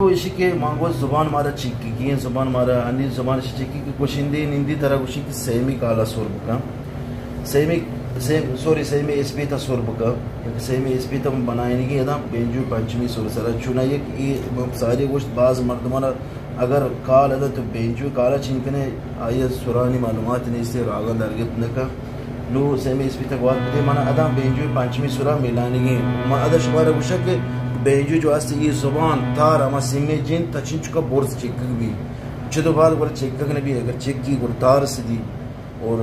تو ایشی کہ من گوشت زبان مارا چکی گی، زبان مارا انی زبان اش چکی کہ گوشندے نندی ترا گوشی کہ سیمی کالا سر بکن، سیمی، سیم، سوری، سیمی اسپیتا سر بکن، یک سیمی اسپیتا بنائینگی ادا بینجو پنچمی سر سرا چونا یک ای ساری گوشت باز مردمانا اگر کال ادا تو بینجو کالا چنکنے آئی سرانی معلومات نیستے راگان درگت نکن۔ نو سیمی اسپیتگ وات بدے، من ادا بینجو پنچمی سرا میلانگی۔ من ادا شمارا گوشگ کہ بینجو جو است، یہ زبان تار ہما سیمی جن تا چنچکا برز چکگ بی۔ چدو بال گڑا چکگ نبی، اگر چکی گڑا تار سدی۔ اور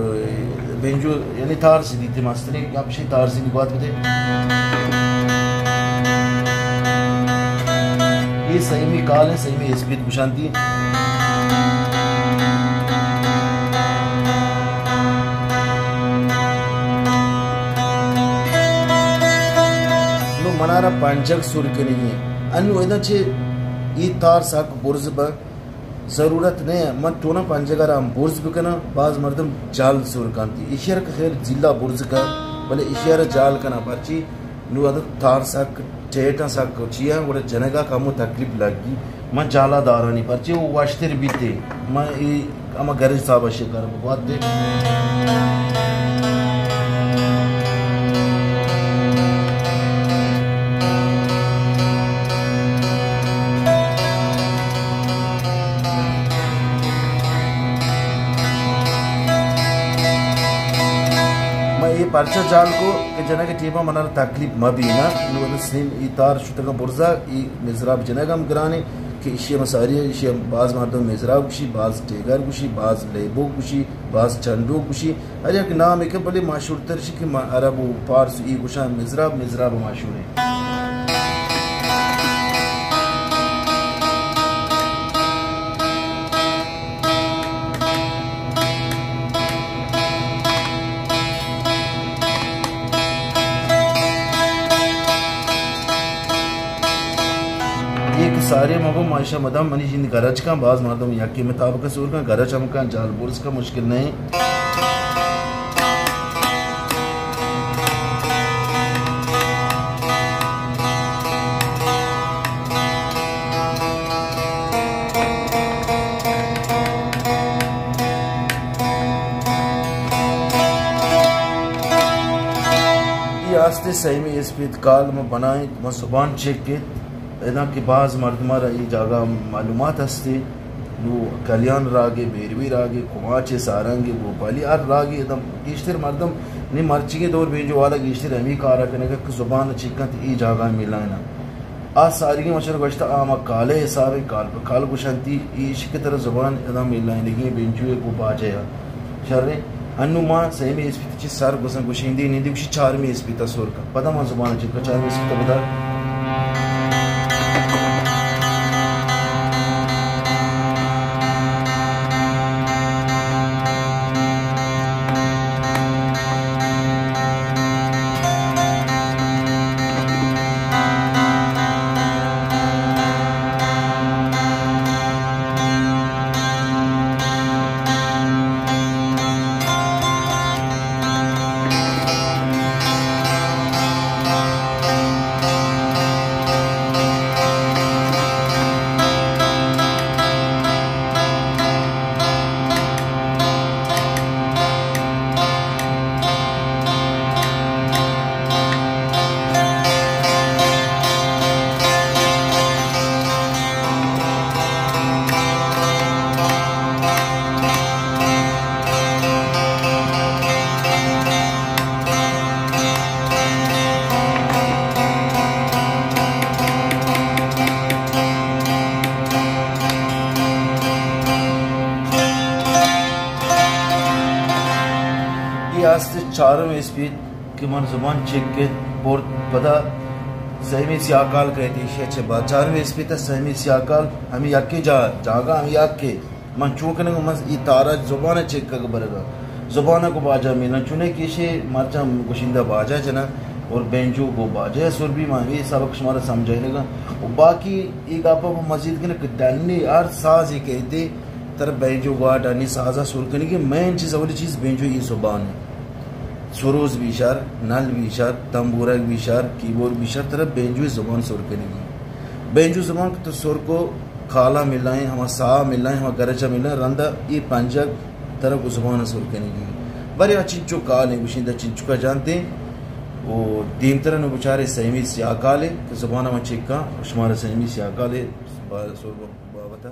بینجو یعنی تار سدی تے مستری گپ شی تار سدی وات بدے۔ یہ سیمی کال ہے، سیمی اسپیت گوشانتی۔ نو منارا پنجگ سر کنگی۔ انو ادا چے ای تار ساک برز با ضرورت نہ، من چونا پنجگا را ہم برز بکناں، باز مردم جال سر کنتی۔ ایشی ء را کہ خیر جلا برز کن، بلے ایشی ء را جال کناں، پرچی نو ادا تار سک ٹیٹاں سک چیا، گڑا جنگا کمو تکلیف لگی۔ من جالا دارانی، پرچی وہ وشتر بیتے۔ من ای اما گرج صاحب ء شکر بگوات دے۔ من اے پرچہ جال کو کہ جنگ ٹیما منارا تکلیف مہ بینا۔ نو سیم ای تار شتگا برزا، ای مزراب جنگ ہم گرانے کہ ایشی ہم ساری، ایشی ہم باز مردم مزراب گوشی، باز ٹیگر گوشی، باز لیبو گوشی، باز چنڈو گوشی۔ ہر یک نام کہ بلے مشہور تر شی کہ ما عرب و پارس ای گوشان مزراب، مزراب مشہور ہے۔ یک سارے مگو ماشا مدام منی جند گرج کن، باز مردم یکی مطابق سور کن، گرج ہم کن، جال برز کن، مشکل نہیں۔ ای آستے سیمی اسپیت کال ما بنائیں، ما زبان چک ایت۔ ادا کہ باز مردم ء را اے جاگہ معلومات ہستی، نو کلیان راگے، بیروی راگے، کماچے، سارنگے، بھوپالی، ہر راگے ادا گیشتر مردم نی مرچیگیں دور بینجو والا گیشتر ہمی کارا کنگا کہ زبان چکن تے اے جاگہ میلائنا۔ آ ساریگیں مچن گوشتہ آ ہما کالے حسابے کال پہ کال گوشنتی، ایش کہ ترا زبان ادا میلائنگی بینجوے گو باجہ یا۔ شریں، انو ما سیمی اسپیت چی سر گوزن گوشیندی نندی گوشی چارمی اسپیتا سور کن۔ پدا ما زبان چی کن چارمی اسپیتا بدا۔ اے است چارم اسپیت کہ من زبان چک ات برت، پدا سیمی سیاکال کئیت ایشی ء چہ بعد۔ چارمی اسپیت ء سیمی سیاکال ہمے یکیں جا-، جاگہ ہمے یکے۔ من چون کنگ ء من اے تاراج زبان ء چکگ برگ ء۔ زبان ء گوں باجا میلان چونیں کہ ایشی مرچاں گوشندہ باجا جناں اور بینجو گوں باجا ء سر بی، من اے سبق شمارا سمجھائینگ ء۔ و باقی اے گپ ء مزید کنگ کہ ڈنی ہر سازے کئیت ترا بینجو گوں ڈنی سازا سر کنگی، مین چیز، اولی چیز بینجو اے زبان ہے۔ سروز بی شر، نل بی شر، تمبورگ بی شر، کیبورڈ بی شر، ترا بینجو زبان سر کنگی۔ بینجو زبان کہ تو سر کو کالا ملائیں، ہما ساہ ملائیں، ہما گرجا ملائیں، رندا اے پنجگ ترا گو زبان سر کنگی۔ بارے آ چنچو کالیں، گوشیں دا چنچکا جانتے۔ و دیمترا نو بچارے سیمی سیاہ کالے کہ زبان ما چکا، شمارا سیمی سیاہ کالے با-، سر بابتا۔